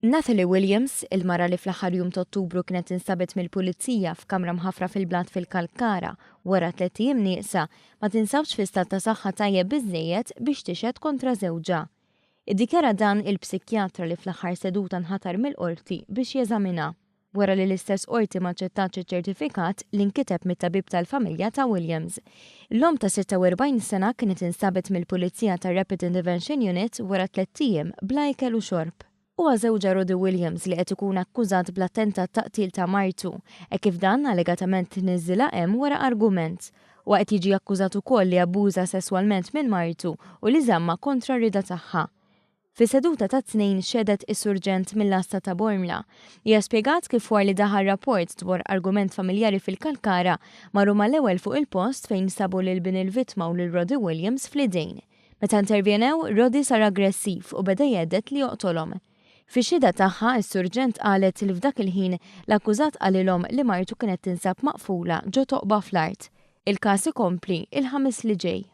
Nathalie Williams, il-mara li fl-aħħar jum ta' Ottubru kienet instabet mill-Pulizija f'kamra mħaffra fil-blat fil-Kalkara wara tlett ijiem nieqsa, ma tinsabx fi stat ta' saħħa tajjeb biżżejjed biex tixhed kontra żewġha. Iddikjara dan il-psikjatra li fl-aħħar seduta nħatar mill-Qorti biex jeżaminha, wara li l-istess Qorti ma aċċettatx iċ-ċertifikat li nkiteb mit-tabib tal-familja ta' Williams. L-omm ta' 46 sena kienet instabet mill-Pulizija tar-Rapid Intervention Unit wara tlett ijiem bla ikel u xorb. Huwa żewġha Roddy Williams li qed ikun akkużat bl-attentat ta' qtil ta' martu, hekk kif dan allegatament niżżilha hemm wara argument. Huwa qed jiġi akkużat ukoll li abbuża sesswalment minn martu u li żammha kontra r-rieda tagħha. Fis-seduta tat-Tnejn xehdet is-Surġent mill-Għassa ta' Bormla. Hija spjegat kif wara li daħal rapport dwar argument familjari fil-Kalkara, marru mal-ewwel fuq il-post fejn sabu lil bin il-vittma u lil Roddy Williams fl-idejn. Meta intervjenew, Roddy sar aggressiv u beda jhedded li joqtolhom. Fix-xhieda tagħha, is-Surġent qalet li f'dak il-ħin, l-akkużat qalilhom li martu kienet tinsab maqfula ġo toqba fl-art. Il-każ ikompli il-Ħamis li ġej.